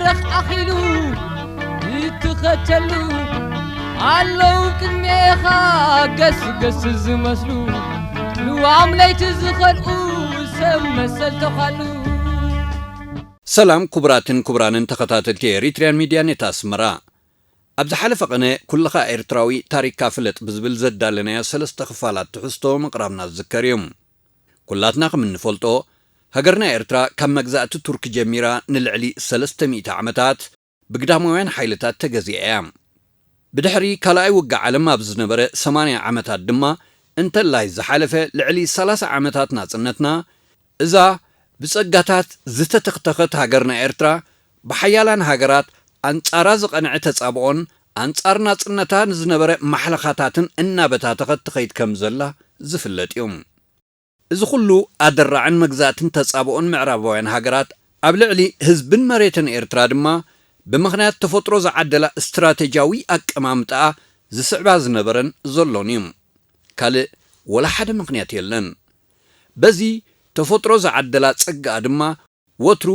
ኣኺሉ እትኸተሉ ኣለዉ ቅድሜኻ ገስገስ ዝመስሉ ልዋም ለይቲ ዝኸልኡ ሰብ መሰል ተዃሉ። ሰላም ክቡራትን ክቡራንን ተኸታተልቲ ኤሪትሪያን ሚድያ ኔት ኣስመራ። ኣብ ዝሓለፈ ቕነ ኩልኻ ኤርትራዊ ታሪኽካ ፍለጥ ብዝብል ዘዳለናዮ ሰለስተ ክፋላት ትሕዝቶ ምቕራብና ዝዝከር እዩ። ኩላትና ከም እንፈልጦ፣ ሃገርና ኤርትራ ካብ መግዛእቲ ቱርኪ ጀሚራ ንልዕሊ ሰለስተ ሚእቲ ዓመታት ብግዳማውያን ሓይልታት ተገዚኣ እያ። ብድሕሪ ካልኣይ ውግእ ዓለም ኣብ ዝነበረ ሰማንያ ዓመታት ድማ፣ እንተላይ ዝሓለፈ ልዕሊ ሰላሳ ዓመታት ናጽነትና፣ እዛ ብጸጋታት ዝተተኽተኸት ሃገርና ኤርትራ፣ ብሓያላን ሃገራት ኣንጻራ ዝቐንዐ ተጻብኦን ኣንጻር ናጽነታ ንዝነበረ ማሕለኻታትን እናበታተኸት ትኸይድ ከም ዘላ ዝፍለጥ እዩ። እዚ ኩሉ ኣደራዕን መግዛእትን ተጻብኦን ምዕራባውያን ሃገራት ኣብ ልዕሊ ህዝብን መሬትን ኤርትራ ድማ ብምኽንያት ተፈጥሮ ዝዓደላ ስትራቴጂያዊ ኣቀማምጣኣ ዝስዕባ ዝነበረን ዘሎን እዩ። ካልእ ወላ ሓደ ምኽንያት የለን። በዚ ተፈጥሮ ዝዓደላ ጸጋኣ ድማ ወትሩ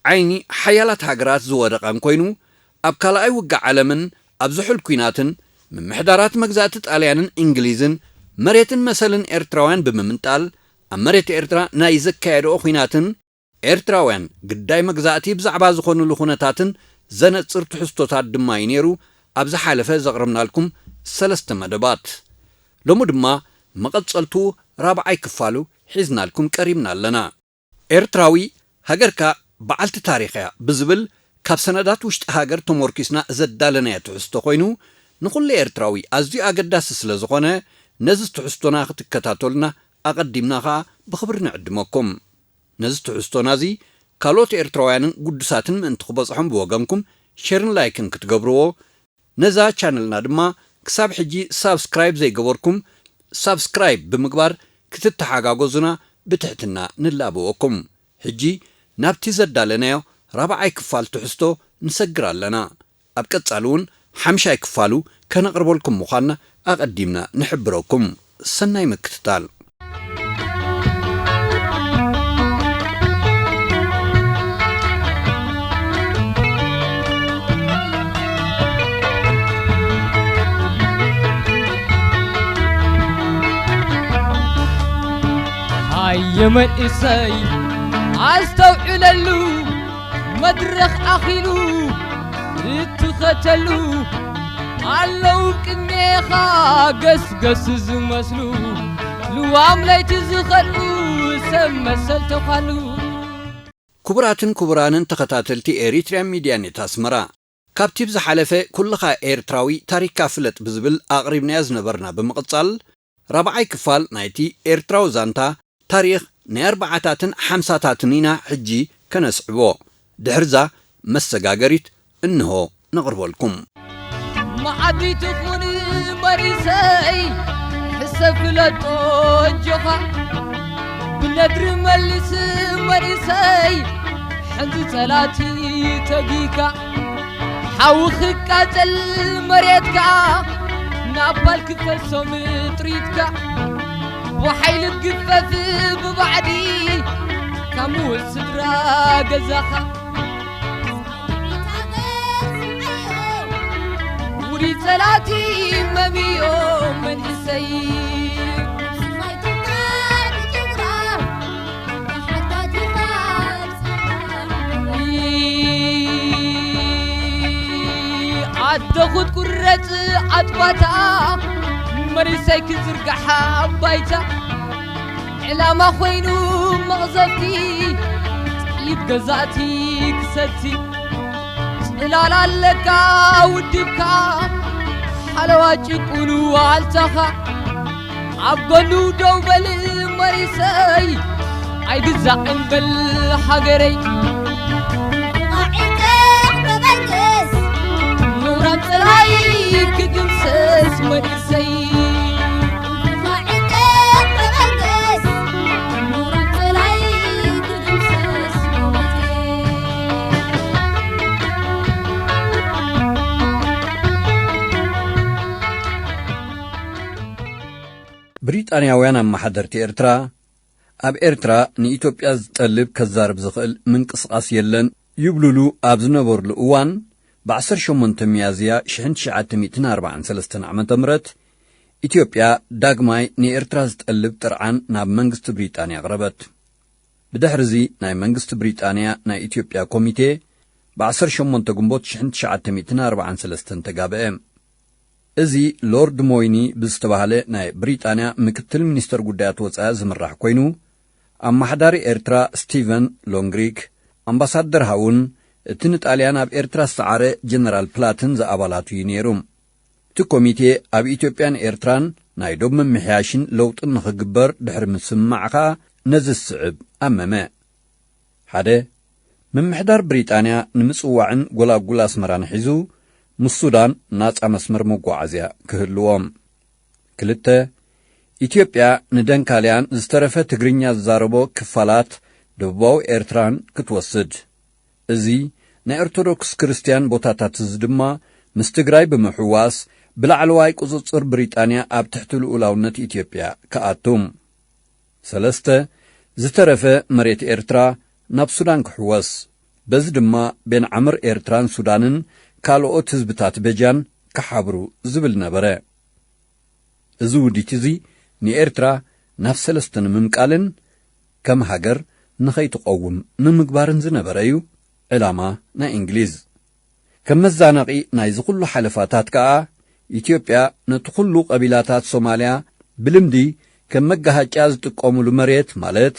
ዓይኒ ሓያላት ሃገራት ዝወደቐን ኮይኑ፣ ኣብ ካልኣይ ውግእ ዓለምን ኣብ ዝሑል ኲናትን ምምሕዳራት መግዛእቲ ጣልያንን እንግሊዝን መሬትን መሰልን ኤርትራውያን ብምምንጣል፣ ኣብ መሬት ኤርትራ ናይ ዘካየድኦ ኲናትን ኤርትራውያን ግዳይ መግዛእቲ ብዛዕባ ዝኾኑሉ ኩነታትን ዘነጽር ትሕዝቶታት ድማ እዩ ነይሩ ኣብ ዝሓለፈ ዘቕረብናልኩም ሰለስተ መደባት። ሎሚ ድማ መቐጸልቱ ራብዓይ ክፋሉ ሒዝናልኩም ቀሪብና ኣለና። ኤርትራዊ፣ ሃገርካ በዓልቲ ታሪኽ እያ ብዝብል ካብ ሰነዳት ውሽጢ ሃገር ተሞርኪስና ዘዳለናዮ ትሕዝቶ ኮይኑ፣ ንኹሉ ኤርትራዊ ኣዝዩ ኣገዳሲ ስለ ዝኾነ፣ ነዚ ትሕዝቶና ክትከታተሉና ኣቐዲምና ኸኣ ብኽብሪ ንዕድመኩም። ነዚ ትሕዝቶና እዚ ካልኦት ኤርትራውያንን ግዱሳትን ምእንቲ ክበጽሖም ብወገንኩም ሼርን ላይክን ክትገብርዎ፣ ነዛ ቻነልና ድማ ክሳብ ሕጂ ሳብስክራይብ ዘይገበርኩም ሳብስክራይብ ብምግባር ክትተሓጋገዙና ብትሕትና ንላበወኩም። ሕጂ ናብቲ ዘዳለናዮ ራብዓይ ክፋል ትሕዝቶ ንሰግር ኣለና። ኣብ ቀጻሊ እውን ሓምሻይ ክፋሉ ከነቕርበልኩም ምዃንና ኣቐዲምና ንሕብረኩም። ሰናይ ምክትታል። ሃየ መንእሰይ ኣስተውዕለሉ፣ መድረኽ ኣኺሉ እትኸተሉ ኣለዉ ቅድሜኻ ገስገስ ዝመስሉ ልዋም ለይቲ ዝኸድኡ ሰብ መሰል ተዃሉ። ክቡራትን ክቡራንን ተኸታተልቲ ኤሪትሪያን ሚድያ ኔት ኣስመራ፣ ካብቲ ብዝሓለፈ ኩልኻ ኤርትራዊ ታሪኽካ ፍለጥ ብዝብል ኣቕሪብናዮ ዝነበርና ብምቕጻል፣ ራብዓይ ክፋል ናይቲ ኤርትራዊ ዛንታ ታሪኽ ናይ ኣርባዓታትን ሓምሳታትን ኢና ሕጂ ከነስዕቦ። ድሕርዛ መሰጋገሪት እንሆ ነቕርበልኩም። መኣዲ ትኹን መሪሰይ፣ ሕሰብ ፍለጦ ኣጆኻ። ብነድሪ መልስ መሪሰይ፣ ሕዚ ጸላቲ ተጊካ። ሓዊ ክቃጸል መሬትካ፣ ናብ ባል ክፈሶም ጥሪትካ። ብሓይሊ ግፈፍ ብባዕዲ፣ ካብ ምውት ስድራ ገዛኻ። ውሪ ጸላቲ መምዮ መንእሰይ። ኣደኹት ቁረጽ ኣጥባታ፣ መሪሰይ ክዝርጋሕ ኣባይታ። ዕላማ ኮይኑ መቕዘፍቲ፣ ጥይት ገዛእቲ ክሰቲ። ጽላል ኣለካ ውድብካ፣ ሓለዋ ጭቁኑ ዋልታኻ። ኣብ ጎኑ ደው በል መሪሰይ፣ ኣይግዛእን በል ሃገረይ። ነውራም ጸላኢ ክድምሰስ መሪሰይ። ብሪጣንያውያን ኣመሓደርቲ ኤርትራ፣ ኣብ ኤርትራ ንኢትዮጵያ ዝጠልብ ከዛርብ ዝኽእል ምንቅስቓስ የለን፣ ይብሉሉ ኣብ ዝነበርሉ እዋን፣ ብ ዓሰርተ ሸሞንተ ሚያዝያ ሽሕን ትሽዓተ ሚእትን ኣርባዓን ሰለስተን ዓመተ ምህረት፣ ኢትዮጵያ ዳግማይ ንኤርትራ ዝጠልብ ጥርዓን ናብ መንግስቲ ብሪጣንያ ኣቕረበት። ብድሕርዚ ናይ መንግስቲ ብሪጣንያ ናይ ኢትዮጵያ ኮሚቴ ብ ዓሰርተ ሸሞንተ ግንቦት ሽሕን ትሽዓተ ሚእትን ኣርባዓን ሰለስተን ተጋብአ። እዚ ሎርድ ሞይኒ ብዝተባህለ ናይ ብሪጣንያ ምክትል ሚኒስተር ጉዳያት ወጻኢ ዝምራሕ ኮይኑ፣ ኣመሓዳሪ ኤርትራ ስቲቨን ሎንግሪክ፣ ኣምባሳደር ሃውን፣ እቲ ንጣልያን ኣብ ኤርትራ ዝሰዓረ ጀነራል ፕላትን ዝኣባላቱ እዩ ነይሩ። እቲ ኮሚቴ ኣብ ኢትዮጵያን ኤርትራን ናይ ዶብ ምምሕያሽን ለውጥን ንኽግበር ድሕሪ ምስምማዕ ኸኣ ነዚ ዝስዕብ ኣመመ። ሓደ፣ ምምሕዳር ብሪጣንያ ንምጽዋዕን ጎላጉል ኣስመራን ሒዙ ምስ ሱዳን ናጻ መስመር መጓዓዝያ ክህልዎም። ክልተ፣ ኢትዮጵያ ንደንካልያን ዝተረፈ ትግርኛ ዝዛረቦ ክፋላት ደቡባዊ ኤርትራን ክትወስድ። እዚ ናይ ኦርቶዶክስ ክርስትያን ቦታታት እዚ ድማ ምስ ትግራይ ብምሕዋስ ብላዕለዋይ ቁጽጽር ብሪጣንያ ኣብ ትሕቲ ልኡላውነት ኢትዮጵያ ክኣቱ። ሰለስተ፣ ዝተረፈ መሬት ኤርትራ ናብ ሱዳን ክሕወስ፣ በዚ ድማ ቤንዓምር ኤርትራን ሱዳንን ካልኦት ህዝብታት በጃን ክሓብሩ ዝብል ነበረ። እዚ ውዲት እዚ ንኤርትራ ናብ ሰለስተ ንምምቃልን ከም ሃገር ንኸይትቐውም ንምግባርን ዝነበረ እዩ ዕላማ ናይ እንግሊዝ። ከም መዛነቒ ናይዚ ኩሉ ሓለፋታት ከኣ፣ ኢትዮጵያ ነቲ ኩሉ ቀቢላታት ሶማልያ ብልምዲ ከም መጋሃጫ ዝጥቀሙሉ መሬት፣ ማለት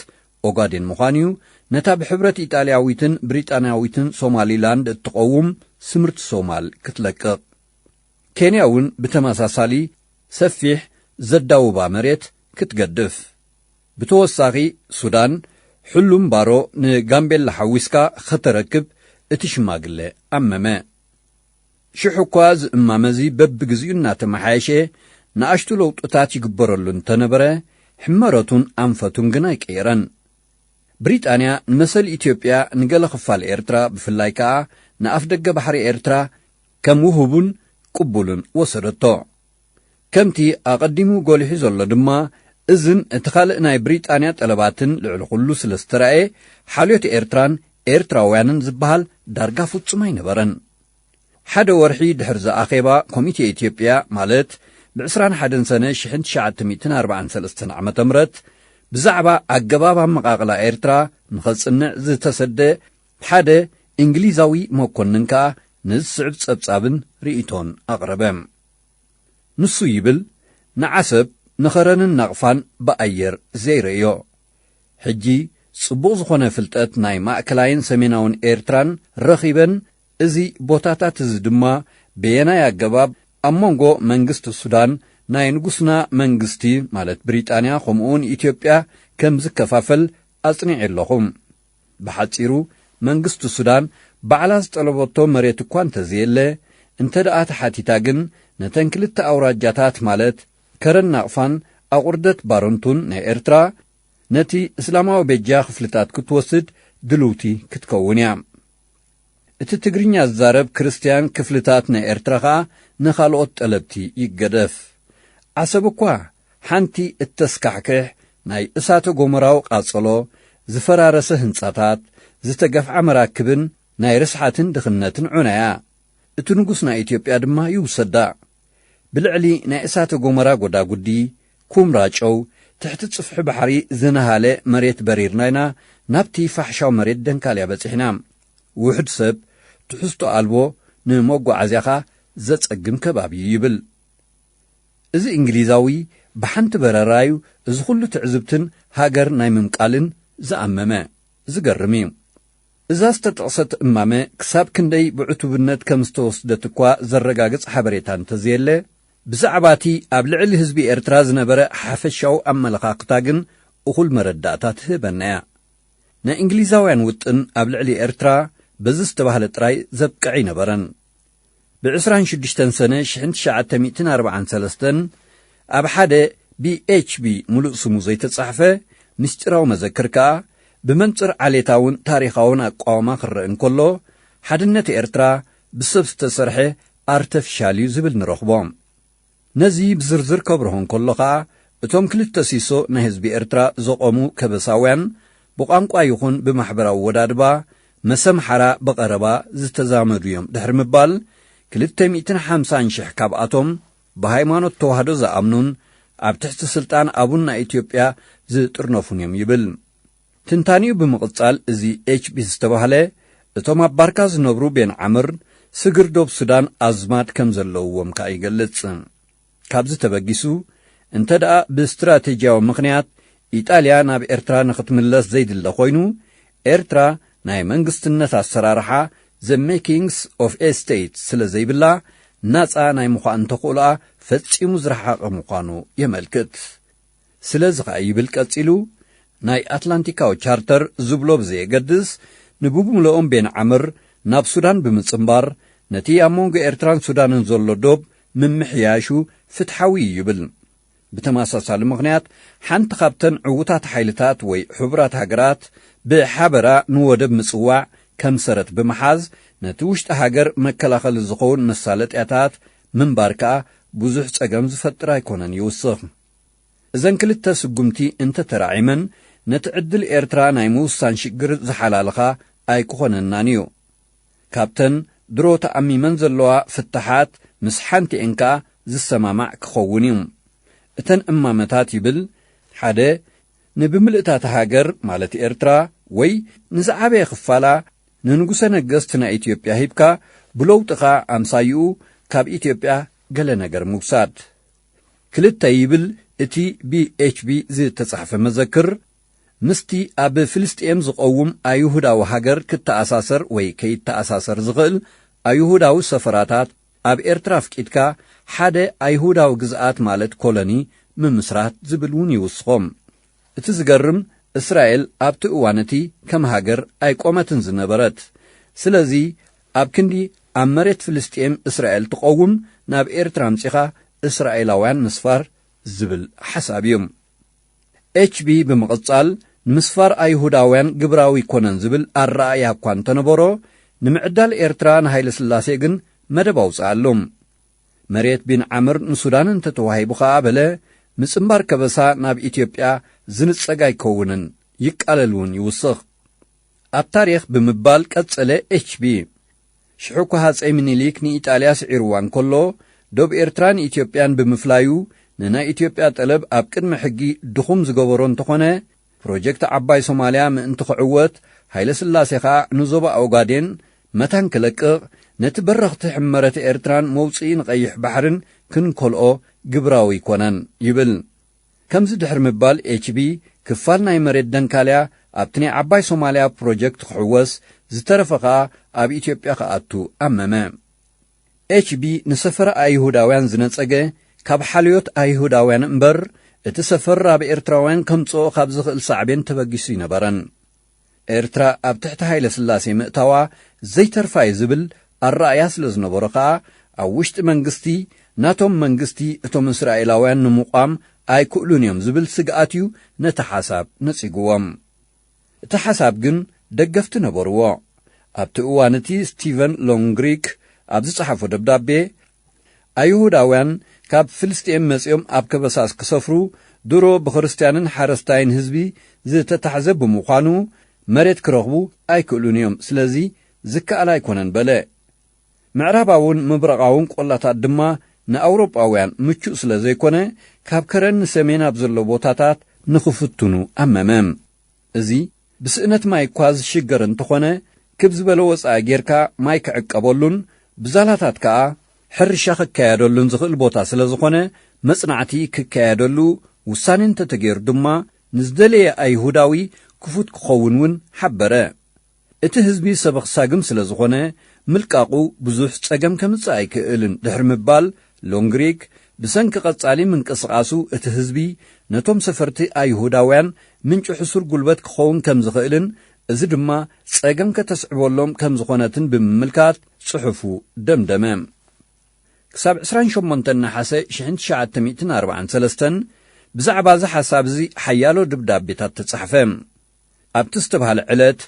ኦጋዴን ምዃኑ እዩ፣ ነታ ብሕብረት ኢጣልያዊትን ብሪጣንያዊትን ሶማሊላንድ እትቐውም ስምርቲ ሶማል ክትለቅቕ። ኬንያ እውን ብተመሳሳሊ ሰፊሕ ዘዳውባ መሬት ክትገድፍ። ብተወሳኺ፣ ሱዳን ሕሉም ባሮ ንጋምቤላ ሓዊስካ ኸተረክብ እቲ ሽማግለ ኣመመ። ሽሕ እኳ እዚ እማመ እዚ በብግዜኡ እናተመሓየሸ ንኣሽቱ ለውጥታት ይግበረሉ እንተነበረ፣ ሕመረቱን ኣንፈቱን ግን ኣይቀየረን። ብሪጣንያ ንመሰል ኢትዮጵያ ንገለ ክፋል ኤርትራ፣ ብፍላይ ከኣ ንኣፍደገ ባሕሪ ኤርትራ ከም ውሁቡን ቅቡልን ወሰደቶ። ከምቲ ኣቐዲሙ ጎሊሑ ዘሎ ድማ፣ እዝን እቲ ካልእ ናይ ብሪጣንያ ጠለባትን ልዕሊ ኩሉ ስለ ዝተራእየ፣ ሓልዮት ኤርትራን ኤርትራውያንን ዝበሃል ዳርጋ ፍጹም ኣይነበረን። ሓደ ወርሒ ድሕሪ እዚ ኣኼባ፣ ኮሚቴ ኢትዮጵያ፣ ማለት ብ ዕስራን ሓደን ሰነ ሽሕን ትሽዓተ ሚእትን ኣርባዓን ሰለስተን ዓመተ ምህረት፣ ብዛዕባ ኣገባብ ኣመቓቕላ ኤርትራ ንኸጽንዕ ዝተሰደ ሓደ እንግሊዛዊ መኮንን ከኣ ንዝስዕብ ጸብጻብን ርእይቶን ኣቕረበ። ንሱ ይብል፣ ንዓሰብ ንኸረንን ናቕፋን ብኣየር ዘይርእዮ። ሕጂ ጽቡቕ ዝኾነ ፍልጠት ናይ ማእከላይን ሰሜናውን ኤርትራን ረኺበን፣ እዚ ቦታታት እዚ ድማ በየናይ ኣገባብ ኣብ መንጎ መንግስቲ ሱዳን፣ ናይ ንጉስና መንግስቲ ማለት ብሪጣንያ፣ ከምኡውን ኢትዮጵያ ከም ዝከፋፈል ኣጽኒዐ ኣለኹ። ብሓጺሩ፣ መንግስቲ ሱዳን ባዕላ ዝጠለበቶ መሬት እኳ እንተዘየለ፣ እንተ ደኣ ተሓቲታ ግን፣ ነተን ክልተ ኣውራጃታት ማለት ከረን ናቕፋን ኣቑርደት ባረንቱን ናይ ኤርትራ፣ ነቲ እስላማዊ በጃ ክፍልታት ክትወስድ ድልውቲ ክትከውን እያ። እቲ ትግርኛ ዝዛረብ ክርስትያን ክፍልታት ናይ ኤርትራ ኸኣ ንኻልኦት ጠለብቲ ይገደፍ። ዓሰብ እኳ ሓንቲ እተስካሕክሕ ናይ እሳተ ጎመራዊ ቃጸሎ፣ ዝፈራረሰ ህንጻታት፣ ዝተገፍዓ መራክብን ናይ ርስሓትን ድኽነትን ዑና እያ። እቲ ንጉስ ናይ ኢትዮጵያ ድማ ይውሰዳ። ብልዕሊ ናይ እሳተ ጎመራ ጎዳጉዲ፣ ኩምራ ጨው፣ ትሕቲ ጽፍሒ ባሕሪ ዝነሃለ መሬት በሪርና ኢና ናብቲ ፋሕሻው መሬት ደንካልያ በጺሕና። ውሑድ ሰብ፣ ትሕዝቶ ኣልቦ፣ ንመጓዓዝያኻ ዘጸግም ከባቢ እዩ ይብል። እዚ እንግሊዛዊ ብሓንቲ በረራዩ እዚ ኩሉ ትዕዝብትን ሃገር ናይ ምምቃልን ዝኣመመ። ዝገርም እዩ። እዛ ዝተጠቕሰት እማመ ክሳብ ክንደይ ብዕቱብነት ከም ዝተወስደት እኳ ዘረጋግጽ ሓበሬታ እንተዘየለ፣ ብዛዕባ እቲ ኣብ ልዕሊ ህዝቢ ኤርትራ ዝነበረ ሓፈሻዊ ኣመለኻኽታ ግን እኹል መረዳእታ ትህበና እያ። ናይ እንግሊዛውያን ውጥን ኣብ ልዕሊ ኤርትራ በዚ ዝተባህለ ጥራይ ዘብቅዕ ኣይነበረን። ብ ዕስራን ሽዱሽተን ሰነ ሽሕን ትሽዓተ ሚእትን ኣርባዓን ሰለስተን ኣብ ሓደ ብ ኤች ቢ ምሉእ ስሙ ዘይተጻሕፈ ምስጢራዊ መዘክር ከኣ፣ ብመንጽር ዓሌታውን ታሪኻውን ኣቃውማ ክረአ እንከሎ፣ ሓድነት ኤርትራ ብሰብ ዝተሰርሐ ኣርተፊሻል እዩ ዝብል ንረኽቦ። ነዚ ብዝርዝር ከብርሆ እንከሎ ኸኣ፣ እቶም ክልተ ሲሶ ናይ ህዝቢ ኤርትራ ዘቖሙ ከበሳውያን፣ ብቋንቋ ይኹን ብማሕበራዊ ወዳድባ፣ መሰምሓራ ብቐረባ ዝተዛመዱ እዮም ድሕሪ ምባል፣ ክልተ ሚእትን ሓምሳን ሽሕ ካብኣቶም ብሃይማኖት ተዋህዶ ዝኣምኑን ኣብ ትሕቲ ስልጣን ኣቡን ናይ ኢትዮጵያ ዝጥርነፉን እዮም ይብል። ትንታኒኡ ብምቕጻል፣ እዚ ኤች ቢ ዝተባህለ እቶም ኣብ ባርካ ዝነብሩ ቤን ዓምር ስግር ዶብ ሱዳን ኣዝማድ ከም ዘለውዎም ከኣ ይገልጽ። ካብዚ ተበጊሱ፣ እንተ ደኣ ብስትራቴጂያዊ ምኽንያት ኢጣልያ ናብ ኤርትራ ንኽትምለስ ዘይድለ ኮይኑ፣ ኤርትራ ናይ መንግስትነት ኣሰራርሓ፣ the makings of a state፣ ስለ ዘይብላ፣ ናጻ ናይ ምዃን ተኽእሎኣ ፈጺሙ ዝረሓቐ ምዃኑ የመልክት። ስለዚ ኸኣ ይብል ቀጺሉ፣ ናይ ኣትላንቲካዊ ቻርተር ዝብሎ ብዘየገድስ፣ ንብምልኦም ቤን ዓምር ናብ ሱዳን ብምጽንባር፣ ነቲ ኣብ መንጎ ኤርትራን ሱዳንን ዘሎ ዶብ ምምሕያሹ ፍትሓዊ እዩ ይብል። ብተመሳሳሊ ምኽንያት፣ ሓንቲ ካብተን ዕዉታት ሓይልታት ወይ ሕቡራት ሃገራት ብሓበራ ንወደብ ምጽዋዕ ከም ሰረት ብምሓዝ፣ ነቲ ውሽጢ ሃገር መከላኸሊ ዝኸውን መሳለጥያታት ምንባር ከኣ ብዙሕ ጸገም ዝፈጥር ኣይኮነን ይውስኽ። እዘን ክልተ ስጉምቲ እንተተራዒመን፣ ነቲ ዕድል ኤርትራ ናይ ምውሳን ሽግር ዝሓላልኻ ኣይክኾነናን እዩ። ካብተን ድሮ ተኣሚመን ዘለዋ ፍታሓት ምስ ሓንቲኤን ከኣ ዝሰማማዕ ክኸውን እዩ። እተን እማመታት ይብል፣ ሓደ፣ ንብምልእታታ ሃገር ማለት ኤርትራ ወይ ንዝዓበየ ክፋላ ንንጉሰ ነገስት ናይ ኢትዮጵያ ሂብካ፣ ብለውጥኻ ኣምሳይኡ ካብ ኢትዮጵያ ገለ ነገር ምውሳድ። ክልተ ይብል እቲ ብ ኤች ቢ ዝተጻሕፈ መዘክር፣ ምስቲ ኣብ ፍልስጥኤም ዝቐውም ኣይሁዳዊ ሃገር ክተኣሳሰር ወይ ከይተኣሳሰር ዝኽእል ኣይሁዳዊ ሰፈራታት ኣብ ኤርትራ ኣፍቂድካ ሓደ ኣይሁዳዊ ግዝኣት ማለት ኮሎኒ ምምስራት ዝብል እውን ይውስኾም። እቲ ዝገርም፣ እስራኤል ኣብቲ እዋን እቲ ከም ሃገር ኣይቆመትን ዝነበረት። ስለዚ ኣብ ክንዲ ኣብ መሬት ፍልስጥኤም እስራኤል ትቐውም፣ ናብ ኤርትራ ኣምጺኻ እስራኤላውያን ምስፋር ዝብል ሓሳብ እዩ። ኤች ቢ ብምቕጻል፣ ንምስፋር ኣይሁዳውያን ግብራዊ ኣይኮነን ዝብል ኣረኣእያ እኳ እንተነበሮ፣ ንምዕዳል ኤርትራ ንሃይለ ስላሴ ግን መደብ ኣውጽኣሉ። መሬት ቢን ዓምር ንሱዳን እንተተዋሂቡ ኸኣ በለ፣ ምጽንባር ከበሳ ናብ ኢትዮጵያ ዝንጸግ ኣይከውንን፣ ይቃለል እውን ይውስኽ። ኣብ ታሪኽ ብምባል ቀጸለ ኤች ቢ። ሽዑ እኳ ሃጸይ ምኒልክ ንኢጣልያ ስዒርዋ እንከሎ፣ ዶብ ኤርትራን ኢትዮጵያን ብምፍላዩ፣ ንናይ ኢትዮጵያ ጠለብ ኣብ ቅድሚ ሕጊ ድኹም ዝገበሮ እንተኾነ፣ ፕሮጀክት ዓባይ ሶማልያ ምእንቲ ክዕወት፣ ሃይለ ስላሴ ኸኣ ንዞባ ኦጋዴን መታን ክለቅቕ፣ ነቲ በረኽቲ ሕመረት ኤርትራን መውጽኢ ንቐይሕ ባሕርን ክንከልኦ ግብራዊ ኣይኮነን ይብል። ከምዚ ድሕሪ ምባል ኤች ቢ፣ ክፋል ናይ መሬት ደንካልያ ኣብቲ ናይ ዓባይ ሶማልያ ፕሮጀክት ክሕወስ፣ ዝተረፈ ኸኣ ኣብ ኢትዮጵያ ክኣቱ ኣመመ። ኤች ቢ ንሰፈር ኣይሁዳውያን ዝነጸገ ካብ ሓልዮት ኣይሁዳውያን እምበር፣ እቲ ሰፈር ኣብ ኤርትራውያን ከምጽኦ ካብ ዝኽእል ሳዕቤን ተበጊሱ ኣይነበረን። ኤርትራ ኣብ ትሕቲ ሃይለ ስላሴ ምእታዋ ዘይተርፋ እዩ ዝብል ኣረኣእያ ስለ ዝነበሮ ኸኣ፣ ኣብ ውሽጢ መንግስቲ ናቶም መንግስቲ እቶም እስራኤላውያን ንምቋም ኣይክእሉን እዮም ዝብል ስግኣት እዩ ነቲ ሓሳብ ነጺግዎም። እቲ ሓሳብ ግን ደገፍቲ ነበርዎ። ኣብቲ እዋን እቲ ስቲቨን ሎንግሪክ ኣብ ዝጸሓፎ ደብዳቤ፣ ኣይሁዳውያን ካብ ፍልስጤም መጺኦም ኣብ ከበሳ ክሰፍሩ፣ ድሮ ብኽርስትያንን ሓረስታይን ህዝቢ ዝተታሕዘ ብምዃኑ፣ መሬት ክረኽቡ ኣይክእሉን እዮም። ስለዚ ዝከኣል ኣይኮነን በለ። ምዕራባውን ምብራቓውን ቆላታት ድማ ንኣውሮጳውያን ምቹእ ስለ ዘይኮነ፣ ካብ ከረን ንሰሜን ኣብ ዘሎ ቦታታት ንኽፍትኑ ኣመመ። እዚ ብስእነት ማይ እኳ ዝሽገር እንተኾነ፣ ክብ ዝበለ ወጻኢ ጌርካ ማይ ክዕቀበሉን ብዛላታት ከኣ ሕርሻ ክካየደሉን ዝኽእል ቦታ ስለ ዝኾነ፣ መጽናዕቲ ክካየደሉ ውሳኔ እንተተገይሩ ድማ፣ ንዝደለየ ኣይሁዳዊ ክፉት ክኸውን እውን ሓበረ። እቲ ህዝቢ ሰበኽ ሳግም ስለ ዝኾነ፣ ምልቃቑ ብዙሕ ጸገም ከምጽእ ኣይክእልን ድሕሪ ምባል፣ ሎንግሪክ ብሰንኪ ቀጻሊ ምንቅስቓሱ እቲ ህዝቢ ነቶም ሰፈርቲ ኣይሁዳውያን ምንጪ ሕሱር ጉልበት ክኸውን ከም ዝኽእልን፣ እዚ ድማ ጸገም ከተስዕበሎም ከም ዝኾነትን ብምምልካት ጽሑፉ ደምደመ። ክሳብ ዕስራን ሸሞንተን ነሓሰ ሽሕን ትሽዓተ ሚእትን ኣርባዓን ሰለስተን ብዛዕባ እዚ ሓሳብ እዚ ሓያሎ ደብዳቤታት ተጻሕፈ። ኣብቲ ዝተባህለ ዕለት፣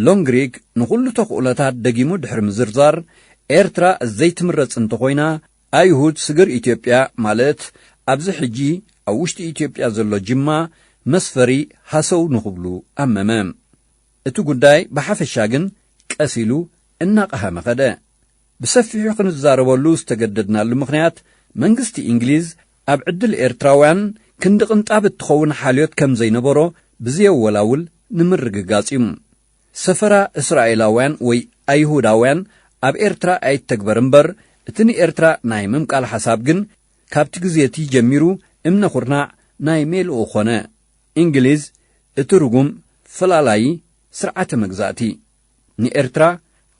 ሎንግሪክ ንኹሉ ተኽእሎታት ደጊሙ ድሕሪ ምዝርዛር፣ ኤርትራ ዘይትምረጽ እንተኾይና፣ ኣይሁድ ስግር ኢትዮጵያ፣ ማለት ኣብዚ ሕጂ ኣብ ውሽጢ ኢትዮጵያ ዘሎ ጅማ፣ መስፈሪ ሃሰው ንኽብሉ ኣመመ። እቲ ጉዳይ ብሓፈሻ ግን ቀስ ኢሉ እናቐሃመ ኸደ። ብሰፊሑ ክንዛረበሉ ዝተገደድናሉ ምኽንያት፣ መንግስቲ እንግሊዝ ኣብ ዕድል ኤርትራውያን ክንዲ ቅንጣብ እትኸውን ሓልዮት ከም ዘይነበሮ ብዘየወላውል ንምርግጋጽ እዩ። ሰፈራ እስራኤላውያን ወይ ኣይሁዳውያን ኣብ ኤርትራ ኣይተግበር እምበር፣ እቲ ንኤርትራ ናይ ምምቃል ሓሳብ ግን ካብቲ ግዜ እቲ ጀሚሩ እምነ ኩርናዕ ናይ ሜልኡ ኾነ። እንግሊዝ እቲ ርጉም ፈላላዪ ስርዓተ መግዛእቲ ንኤርትራ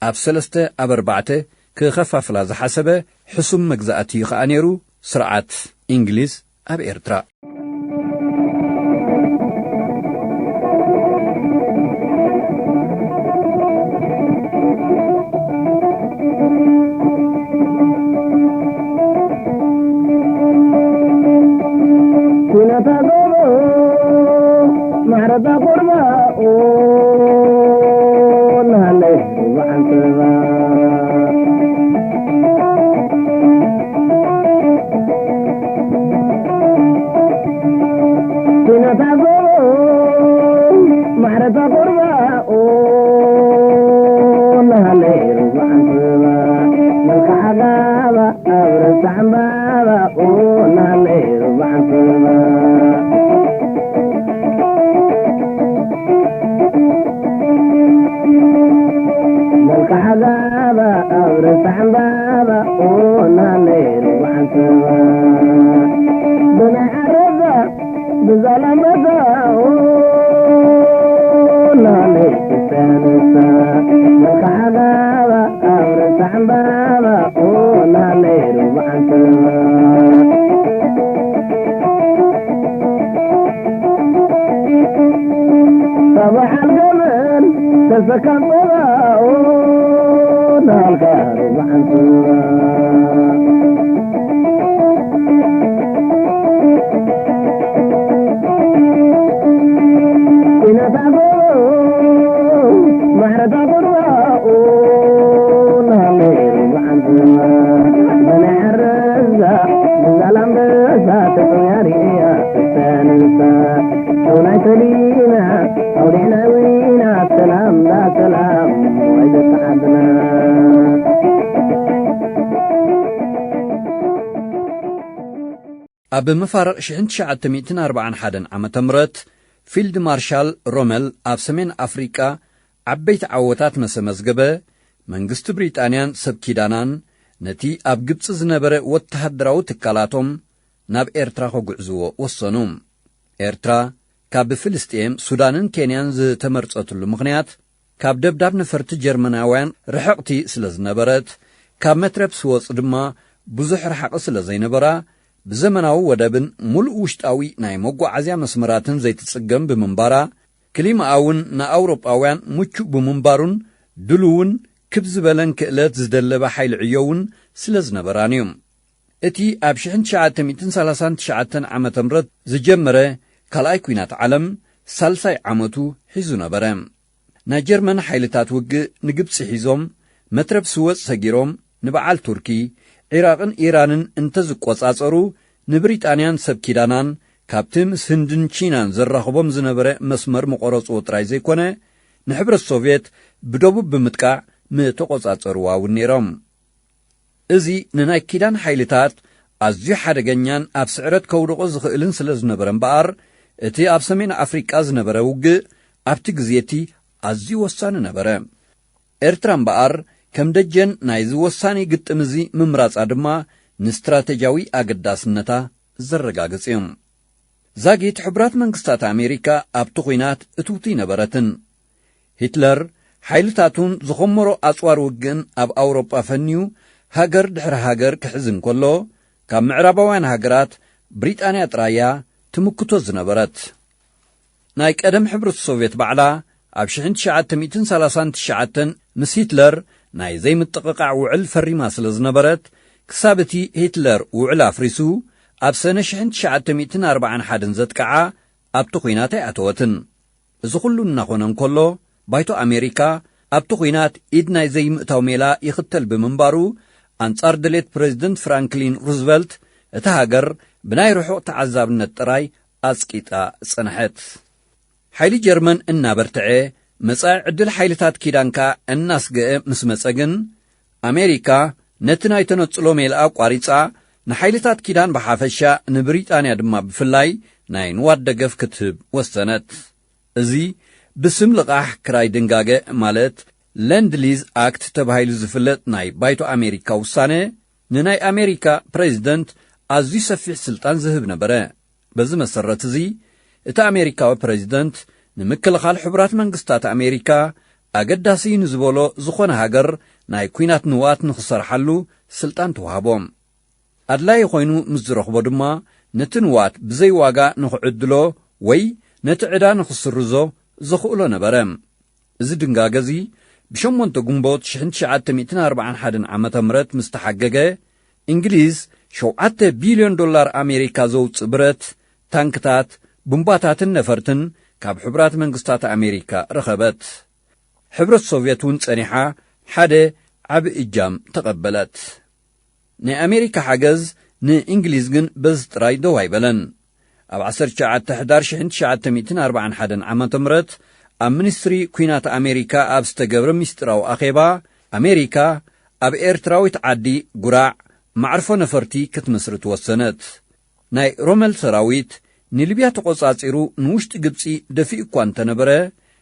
ኣብ ሰለስተ ኣብ ኣርባዕተ ክኸፋፍላ ዝሓሰበ ሕሱም መግዛእቲ ኸኣ ነይሩ ስርዓት እንግሊዝ ኣብ ኤርትራ። ኩነታ ጎቦ ማዕረታ ቁርባ ኦናለይ ሩባ ዓንተባ። ኩነታ ጎቦ ማዕረታ ቁርባ ኦናለይ ሩባ ዓንተባ። መልክዓ ጋባ ኣብ ረሳ ዕምባባ ኦናለይ ሩባ ዓንተባ። መልክዓ ጋባ ኣብ ረሳ ዕምባባ ኦናለይ ሩባ ዓንተባ። ብናይ ዓረባ ብዛላምበሳ ኦናለይ ክሰንሳ። መልክዓ ጋባ ኣብ ረሳ ዕምባባ ኦናለይ ሩባ ዓንተባ። ጸባሕ ኣልገመል ተሰካም ጸባኦ ናልካ ርባዕን ስባ። ኲናት ኣጎ ማዕረታ ቁርባኦ ናለይ ርባዕን ስባ። በናይ ዓረዛ ብዛላምበሳ ተጠውያ ርእያ ተስተንሳ። ሸውናይ ተሊና ኣውሊዕና ዊና ሰላም ዳ ሰላም ወይ ደቂ ዓድና። ኣብ መፋርቕ ሽሕን ትሽዓተ ሚእትን ኣርባዓን ሓደን ዓመተ ምህረት፣ ፊልድ ማርሻል ሮመል ኣብ ሰሜን ኣፍሪቃ ዓበይቲ ዓወታት መሰ መዝገበ፣ መንግስቲ ብሪጣንያን ሰብ ኪዳናን ነቲ ኣብ ግብጺ ዝነበረ ወተሃደራዊ ትካላቶም ናብ ኤርትራ ከጉዕዝዎ ወሰኑ። ኤርትራ ካብ ፍልስጤም፣ ሱዳንን ኬንያን ዝተመርጸትሉ ምኽንያት፣ ካብ ደብዳብ ነፈርቲ ጀርመናውያን ርሕቕቲ ስለ ዝነበረት፣ ካብ መትረብ ስወጽ ድማ ብዙሕ ርሓቒ ስለ ዘይነበራ፣ ብዘመናዊ ወደብን ምሉእ ውሽጣዊ ናይ መጓዓዝያ መስመራትን ዘይትጽገም ብምንባራ፣ ክሊማኣ እውን ንኣውሮጳውያን ምቹእ ብምንባሩን ድሉውን ክብ ዝበለን ክእለት ዝደለበ ሓይሊ ዕዮ እውን ስለ ዝነበራን እዩ። እቲ ኣብ ሽሕን ትሽዓተ ሚእትን ሰላሳን ትሽዓተን ዓመተ ምህረት ዝጀመረ ካልኣይ ኲናት ዓለም ሳልሳይ ዓመቱ ሒዙ ነበረ። ናይ ጀርመን ሓይልታት ውግእ ንግብጺ ሒዞም፣ መትረብ ስወጽ ሰጊሮም፣ ንበዓል ቱርኪ፣ ዒራቕን ኢራንን እንተዝቆጻጸሩ፣ ንብሪጣንያን ሰብ ኪዳናን ካብቲ ምስ ህንድን ቺናን ዘራኽቦም ዝነበረ መስመር ምቖረጽዎ ጥራይ ዘይኮነ፣ ንሕብረት ሶቭየት ብደቡብ ብምጥቃዕ ምተቖጻጸርዋ እውን ነይሮም። እዚ ንናይ ኪዳን ሓይልታት ኣዝዩ ሓደገኛን ኣብ ስዕረት ከውድቖ ዝኽእልን ስለ ዝነበረ እምበኣር፣ እቲ ኣብ ሰሜን ኣፍሪቃ ዝነበረ ውግእ ኣብቲ ግዜ እቲ ኣዝዩ ወሳኒ ነበረ። ኤርትራ እምበኣር፣ ከም ደጀን ናይዚ ወሳኒ ግጥም እዚ ምምራጻ ድማ ንስትራተጂያዊ ኣገዳስነታ ዘረጋግጽ እዩ። ዛጊት ሕቡራት መንግስታት ኣሜሪካ ኣብቲ ኲናት እትውቲ ነበረትን። ሂትለር ሓይልታቱን ዝኸመሮ ኣጽዋር ውግእን ኣብ ኣውሮጳ ፈንዩ ሃገር ድሕሪ ሃገር ክሕዝ እንከሎ፣ ካብ ምዕራባውያን ሃገራት ብሪጣንያ ጥራይ እያ ትምክቶ ዝነበረት። ናይ ቀደም ሕብረት ሶቭየት ባዕላ ኣብ ሽሕን ትሽዓተ ሚእትን ሰላሳን ትሽዓተን ምስ ሂትለር ናይ ዘይምጥቕቓዕ ውዕል ፈሪማ ስለ ዝነበረት፣ ክሳብ እቲ ሂትለር ውዕል ኣፍሪሱ ኣብ ሰነ ሽሕን ትሽዓተ ሚእትን ኣርባዓን ሓደን ዘጥቅዓ ኣብቲ ኲናት ኣይኣተወትን። እዚ ኹሉ እናኾነ እንከሎ፣ ባይቶ ኣሜሪካ ኣብቲ ኲናት ኢድ ናይ ዘይምእታው ሜላ ይኽተል ብምንባሩ፣ ኣንጻር ድሌት ፕረዚደንት ፍራንክሊን ሩዝቨልት፣ እታ ሃገር ብናይ ርሑቕ ተዓዛብነት ጥራይ ኣጽቂጣ ጸንሐት። ሓይሊ ጀርመን እናበርትዐ፣ መጻኢ ዕድል ሓይልታት ኪዳን ከኣ እናስገአ ምስ መጸ ግን፣ ኣሜሪካ ነቲ ናይ ተነጽሎ ሜልኣ ኣቋሪጻ፣ ንሓይልታት ኪዳን ብሓፈሻ ንብሪጣንያ ድማ ብፍላይ ናይ ንዋት ደገፍ ክትህብ ወሰነት። እዚ ብስም ልቓሕ ክራይ ድንጋገ፣ ማለት ለንድ ሊዝ ኣክት ተባሂሉ ዝፍለጥ ናይ ባይቶ ኣሜሪካ ውሳነ፣ ንናይ ኣሜሪካ ፕሬዚደንት ኣዝዩ ሰፊሕ ስልጣን ዝህብ ነበረ። በዚ መሰረት እዚ፣ እቲ ኣሜሪካዊ ፕሬዚደንት ንምክልኻል ሕቡራት መንግስታት ኣሜሪካ ኣገዳሲ እዩ ንዝበሎ ዝኾነ ሃገር ናይ ኲናት ንዋት ንኽሰርሓሉ ስልጣን ተዋህቦ። ኣድላዪ ኮይኑ ምስ ዝረኽቦ ድማ፣ ነቲ ንዋት ብዘይ ዋጋ ንኽዕድሎ ወይ ነቲ ዕዳ ንኽስርዞ ዘኽእሎ ነበረ። እዚ ድንጋገ እዚ፣ ብ8 ግንቦት ሽሕን ትሽዓተ ሚእትን ኣርባዓን ሓደን ዓመተ ምህረት ምስ ተሓገገ፣ እንግሊዝ ሸውዓተ ቢልዮን ዶላር ኣሜሪካ ዘውጽእ ብረት፣ ታንክታት፣ ቡምባታትን ነፈርትን ካብ ሕቡራት መንግስታት ኣሜሪካ ረኸበት። ሕብረት ሶቭየት እውን ጸኒሓ ሓደ ዓቢ እጃም ተቐበለት። ናይ ኣሜሪካ ሓገዝ ንእንግሊዝ ግን በዚ ጥራይ ደው ኣይበለን። ኣብ ዓሰርተ ትሽዓተ ሕዳር ሽሕን ትሽዓተ ሚእትን ኣርባዓን ሓደን ዓመተ ምህረት፣ ኣብ ሚኒስትሪ ኲናት ኣሜሪካ ኣብ ዝተገብረ ሚስጢራዊ ኣኼባ፣ ኣሜሪካ ኣብ ኤርትራዊት ዓዲ ጉራዕ ማዕርፎ ነፈርቲ ክትምስርት ወሰነት። ናይ ሮመል ሰራዊት ንሊብያ ተቖጻጺሩ ንውሽጢ ግብጺ ደፊኡ እኳ እንተነበረ፣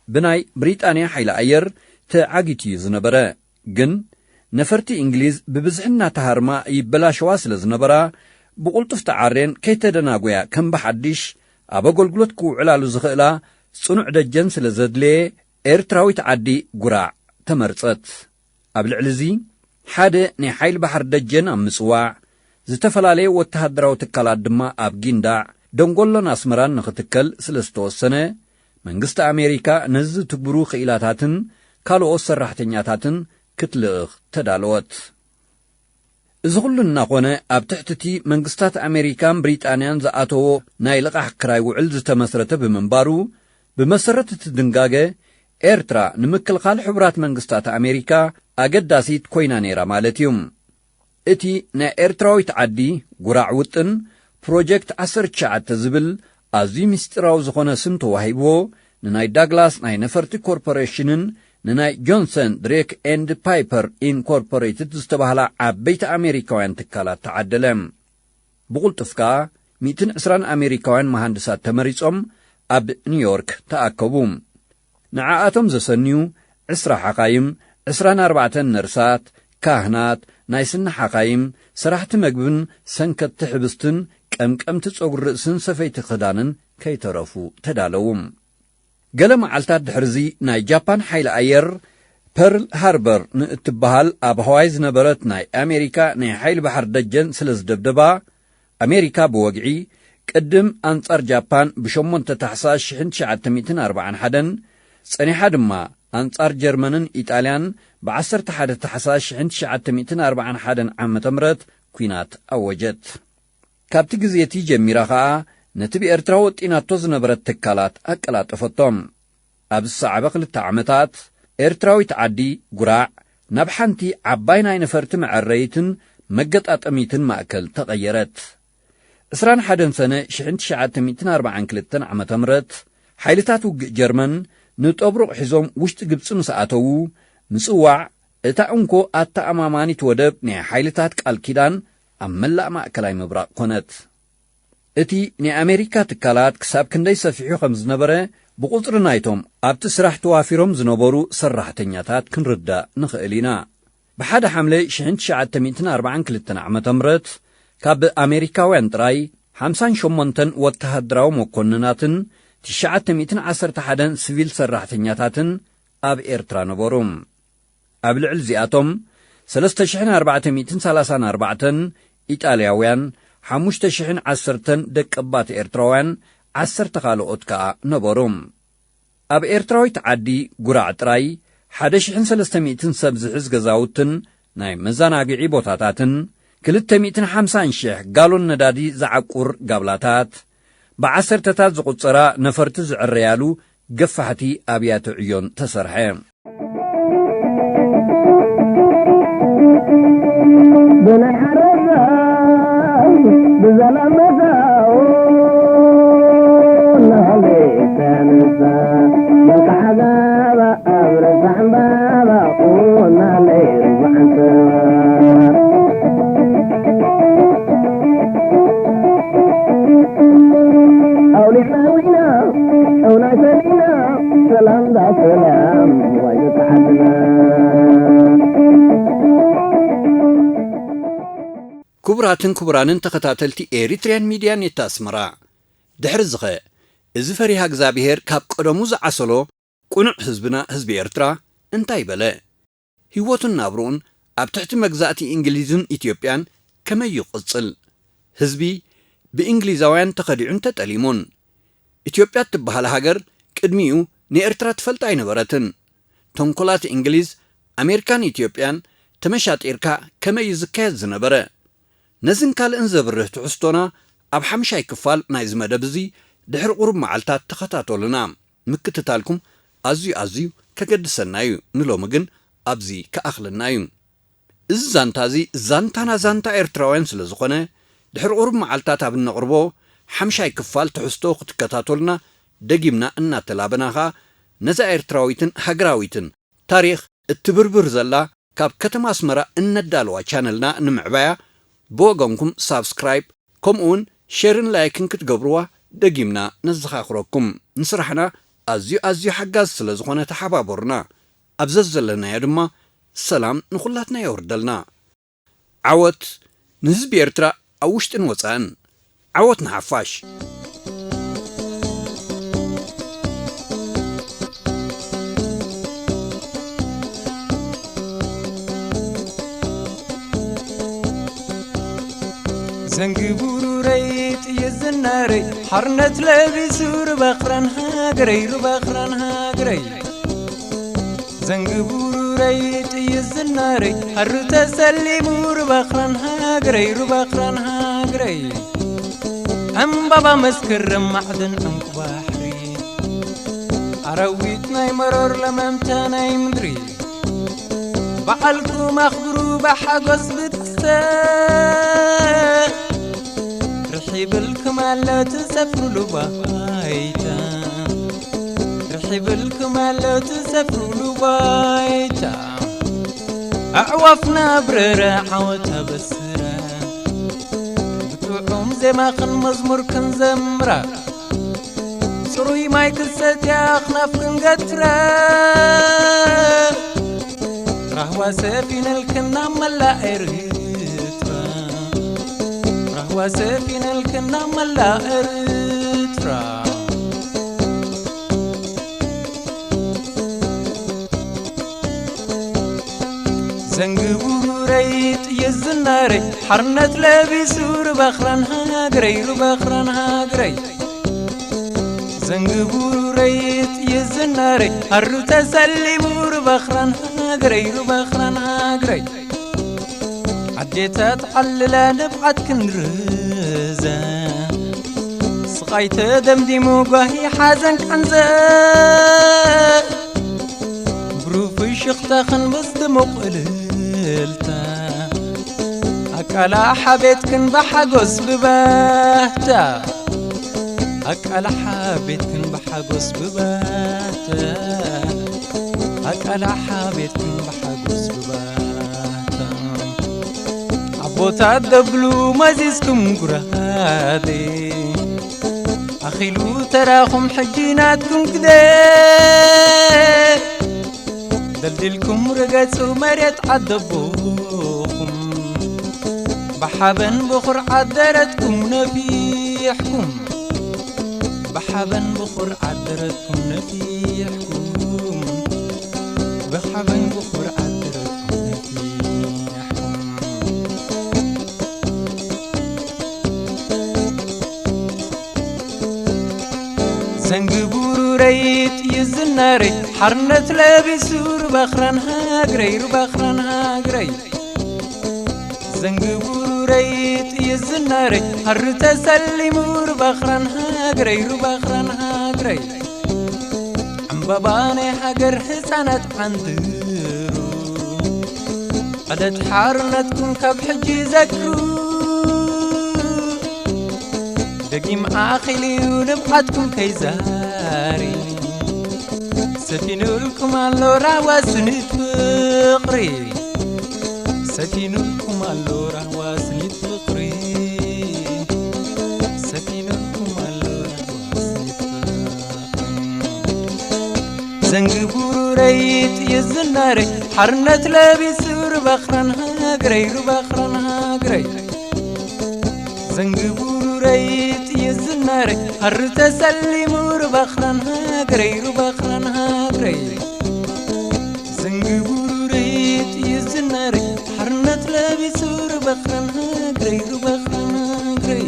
ብናይ ብሪጣንያ ሓይሊ ኣየር ተዓጊቱ እዩ ዝነበረ። ግን ነፈርቲ እንግሊዝ ብብዝሒ እናተሃርማ ይበላሸዋ ስለ ዝነበራ፣ ብቕልጡፍ ተዓርየን ከይተደናጎያ ከም ብሓድሽ ኣብ ኣገልግሎት ክውዕላሉ ዝኽእላ ጽኑዕ ደጀን ስለ ዘድለየ፣ ኤርትራዊት ዓዲ ጉራዕ ተመርጸት። ኣብ ልዕሊ እዚ፣ ሓደ ናይ ሓይሊ ባሕሪ ደጀን ኣብ ምጽዋዕ፣ ዝተፈላለየ ወተሃደራዊ ትካላት ድማ ኣብ ጊንዳዕ፣ ደንጎሎን ኣስመራን ንኽትከል ስለ ዝተወሰነ፣ መንግስቲ ኣሜሪካ ነዚ ዝትግብሩ ክኢላታትን ካልኦት ሰራሕተኛታትን ክትልእኽ ተዳለወት። እዚ ኹሉ እናኾነ፣ ኣብ ትሕቲ እቲ መንግስታት ኣሜሪካን ብሪጣንያን ዝኣተዎ ናይ ልቓሕ ክራይ ውዕል ዝተመስረተ ብምንባሩ፣ ብመሰረት እቲ ድንጋገ፣ ኤርትራ ንምክልኻል ሕቡራት መንግስታት ኣሜሪካ ኣገዳሲት ኮይና ነይራ ማለት እዩ። እቲ ናይ ኤርትራዊት ዓዲ ጉራዕ ውጥን፣ ፕሮጀክት ዓሰርተ ትሽዓተ ዝብል ኣዝዩ ምስጢራዊ ዝኾነ ስም ተዋሂብዎ፣ ንናይ ዳግላስ ናይ ነፈርቲ ኮርፖሬሽንን ንናይ ጆንሰን ድሬክ ኤንድ ፓይፐር ኢንኮርፖሬትድ ዝተባህላ ዓበይቲ ኣሜሪካውያን ትካላት ተዓደለ። ብቕልጡፍ ከኣ ሚእትን ዕስራን ኣሜሪካውያን መሃንድሳት ተመሪጾም ኣብ ኒውዮርክ ተኣከቡ። ንዓኣቶም ዘሰንዩ ዕስራ ሓኻይም፣ ዕስራን ኣርባዕተን ነርሳት፣ ካህናት፣ ናይ ስኒ ሓኻይም፣ ሰራሕቲ መግብን ሰንከትቲ ሕብስትን ቀምቀምቲ ጸጉሪ ርእስን ሰፈይቲ ክዳንን ከይተረፉ ተዳለዉ። ገለ መዓልታት ድሕርዚ ናይ ጃፓን ሓይሊ ኣየር ፐርል ሃርበር ንእትበሃል ኣብ ሃዋይ ዝነበረት ናይ ኣሜሪካ ናይ ሓይሊ ባሕሪ ደጀን ስለ ዝደብደባ፣ ኣሜሪካ ብወግዒ ቅድም ኣንጻር ጃፓን ብ8 ታሕሳስ ሽሕን ትሽዓተ ሚእትን ኣርባዓን ሓደን፣ ጸኒሓ ድማ ኣንጻር ጀርመንን ኢጣልያን ብ ዓሰርተ ሓደ ታሕሳስ ሽሕን ትሽዓተ ሚእትን ኣርባዓን ሓደን ዓመተ ምህረት ኲናት ኣወጀት። ካብቲ ግዜ እቲ ጀሚራ ኸኣ ነቲ ብኤርትራ ወጢናቶ ዝነበረት ትካላት ኣቀላጠፈቶም። ኣብ ዝሰዓበ ክልተ ዓመታት፣ ኤርትራዊት ዓዲ ጉራዕ ናብ ሓንቲ ዓባይ ናይ ነፈርቲ መዐረይትን መገጣጠሚትን ማእከል ተቐየረት። ዕስራን ሓደን ሰነ ሽሕን ትሽዓተ ሚእትን ኣርባዓን ክልተን ዓመተ ምህረት፣ ሓይልታት ውግእ ጀርመን ንጠብሩቕ ሒዞም ውሽጢ ግብጺ ምስ ኣተዉ፣ ምጽዋዕ እታ እንኮ ኣተኣማማኒት ወደብ ናይ ሓይልታት ቃል ኪዳን ኣብ መላእ ማእከላይ ምብራቕ ኮነት። እቲ ናይ ኣሜሪካ ትካላት ክሳብ ክንደይ ሰፊሑ ከም ዝነበረ፣ ብቑጽሪ ናይቶም ኣብቲ ስራሕ ተዋፊሮም ዝነበሩ ሰራሕተኛታት ክንርዳእ ንኽእል ኢና። ብሓደ ሓምለ ሽሕን ትሽዓተ ሚእትን ኣርባዓን ክልተን ዓመተ ምህረት፣ ካብ ኣሜሪካውያን ጥራይ ሓምሳን ሸሞንተን ወተሃደራዊ መኮንናትን ትሽዓተ ሚእትን ዓሰርተ ሓደን ሲቪል ሰራሕተኛታትን ኣብ ኤርትራ ነበሩ። ኣብ ልዕሊ እዚኣቶም፣ ሰለስተ ሽሕን ኣርባዕተ ሚእትን ሰላሳን ኣርባዕተን ኢጣልያውያን፣ ሓሙሽተ ሽሕን ዓሰርተን ደቀባት ኤርትራውያን፣ ዓሰርተ ካልኦት ከኣ ነበሩ። ኣብ ኤርትራዊት ዓዲ ጉራዕ ጥራይ፣ ሓደ ሽሕን ሰለስተ ሚእትን ሰብ ዝሕዝ ገዛውትን ናይ መዘናግዒ ቦታታትን፣ ክልተ ሚእትን ሓምሳን ሽሕ ጋሎን ነዳዲ ዝዓቁር ጋብላታት፣ ብዓሰርተታት ዝቑጸራ ነፈርቲ ዝዕረያሉ ገፋሕቲ ኣብያተ ዕዮን ተሰርሐ። ብናይ ሓረዛ ብዘላመዛ እናሃለ ተነሳ መልክዓ ጋባ ክቡራትን ክቡራንን ተኸታተልቲ ኤሪትሪያን ሚድያ ኔት ኣስመራ፣ ድሕሪ ዝኸ እዚ ፈሪሃ እግዚኣብሄር ካብ ቀደሙ ዝዓሰሎ ቅኑዕ ህዝብና ህዝቢ ኤርትራ እንታይ በለ? ህይወቱን ናብርኡን ኣብ ትሕቲ መግዛእቲ እንግሊዝን ኢትዮጵያን ከመይ ይቕጽል? ህዝቢ ብእንግሊዛውያን ተኸዲዑን ተጠሊሙን። ኢትዮጵያ እትበሃል ሃገር ቅድሚኡ ንኤርትራ ትፈልጣ ኣይነበረትን። ተንኮላት እንግሊዝ፣ ኣሜሪካን ኢትዮጵያን ተመሻጢርካ ከመይ እዩ ዝካየድ ዝነበረ? ነዝን ካልእን ዘብርህ ትሕዝቶና ኣብ ሓምሻይ ክፋል ናይዚ መደብ እዚ ድሕሪ ቁሩብ መዓልታት ተኸታተሉና። ምክትታልኩም ኣዝዩ ኣዝዩ ከገድሰና እዩ፣ ንሎሚ ግን ኣብዚ ክኣኽለና እዩ። እዚ ዛንታ እዚ ዛንታና ዛንታ ኤርትራውያን ስለ ዝኾነ፣ ድሕሪ ቁሩብ መዓልታት ኣብ እነቕርቦ ሓምሻይ ክፋል ትሕዝቶ ክትከታተሉና ደጊምና እናተላበና ኸኣ፣ ነዛ ኤርትራዊትን ሃገራዊትን ታሪኽ እትብርብር ዘላ ካብ ከተማ ኣስመራ እነዳልዋ ቻነልና ንምዕባያ ብወገንኩም ሳብስክራይብ ከምኡውን ሼርን ላይክን ክትገብርዋ ደጊምና ነዘኻኽረኩም። ንስራሕና ኣዝዩ ኣዝዩ ሓጋዚ ስለ ዝኾነ ተሓባበሩና። ኣብ ዘዘለናዮ ድማ ሰላም ንኹላትና የውርደልና። ዓወት ንህዝቢ ኤርትራ ኣብ ውሽጥን ወጻእን። ዓወት ንሓፋሽ። ዘንጊ ቡሩረይ ጥይት ዝናረይ ሓርነት ለቢሱ ርባኽራን ሃገረይ ርባኽራን ሃገረይ ዘንጊ ቡሩረይ ጥይት ዝናረይ ሃሩ ተሰሊሙ ርባኽራን ሃገረይ ርባኽራን ሃገረይ ዕምባባ መስከረም ማዕድን ዕንቁ ባሕሪ ኣራዊት ናይ መሮር ለመምታ ናይ ምድሪ በዓልኩም ኣኽብሩ ብሓጎስ ብደስታ ርሒብልኩም ኣሎ ትሰፍሩሉ ባይታ ርሒብልኩም ኣሎ ትሰፍሩሉ ባይታ ኣዕዋፍና ብረረ ዓወት ኣበስረ ብጥዑም ዜማኽን መዝሙርክን ዘምራ ጽሩይ ማይ ክሰትያ ኣኽናፍ ክንገትረ ራህዋ ሰፊነልክን ናብ መላእ ኤርትራ ራህዋ ሰፊነልክን ናብ መላእ ኤርትራ ዘንጊ ቡሩረይ ጥይት ዝናረይ ሓርነት ለቢሱ ርባኽራን ሃገረይ ርባኽራን ሃገረይ ዘንጊ ቡሩረይ ጥይት ዝናረይ ሃሩ ተሰሊሙ ርባኽራን ሃገረይ ርባኽራን ሃገረይ ኣዴታት ዓልላ ንብዓት ክንርዘ ስቓይ ተደምዲሙ ጓሂ ሓዘን ቃንዘ ብሩህ ፍሽኽታ ክንብስ ድሙቕ እልልታ ኣቃላሓ ቤትክን ብሓጎስ ብባህታ ኣቃላሓ ቤትክን ብሓጎስ ብባህታ ኣቃላሓ ቤትክን ብሓጎስ ብባህታ ኣቦታት ደብሉ መዚዝኩም ጉራዴ ኣኺሉ ተራኹም ሕጂ ናትኩም ግደ ደልዲልኩም ርገጹ መሬት ዓደቦኹም ብሓበን ብኹርዓት ደረትኩም ነፊሕኩም ብሓበን ብኹርዓት ደረትኩም ነፊሕኩም ብሓበን ብኹርዓት ደረትኩም ነፊሕኩም ዘንጊ ቡሩረይ ጥይት ዝናረይ ሓርነት ለቢሱ ርባኽራን ሃገረይ ርባኽራን ሃገረይ ዘንጊ ቡሩረይ ጥይት ዝናረይ ሓሪ ተሰሊሙ ርባኽራን ሃገረይ ርባኽራን ሃገረይ ዕምባባ ናይ ሃገር ህፃናት ዓንድሩ ዕለት ሓርነትኩም ካብ ሕጂ ዘክሩ ደጊም ኣኺልዩ ንብዓትኩም ከይዛሪ ሰፊኑልኩም ኣሎ ራህዋ ስኒት ፍቕሪ ሰፊኑልኩም ኣሎ ራህዋ ስኒት ፍቕሪ ሰፊኑልኩም ኣሎ ራህዋ ስኒት ፍቕሪ ዘንጊ ቡሩረይ ጥይት ዝናረይ ሓርነት ለቢሱ ርባኽራን ሃገረይ ርባኽራን ሃገረይ ዘንግቡሩረይ ጥይት ዝናረይ፣ ሓሪ ተሰሊሙ ሩባኽራን ሃገረይ፣ ሩባኽራን ሃገረይ። ዘንግቡሩረይ ጥይት ዝናረይ፣ ሓርነት ለቢሱ ሩባኽራን ሃገረይ፣ ሩባኽራን ሃገረይ።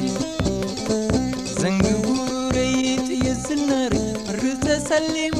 ዘንግቡሩረይ ጥይት ዝናረይ፣ ሓሪ ተሰሊሙ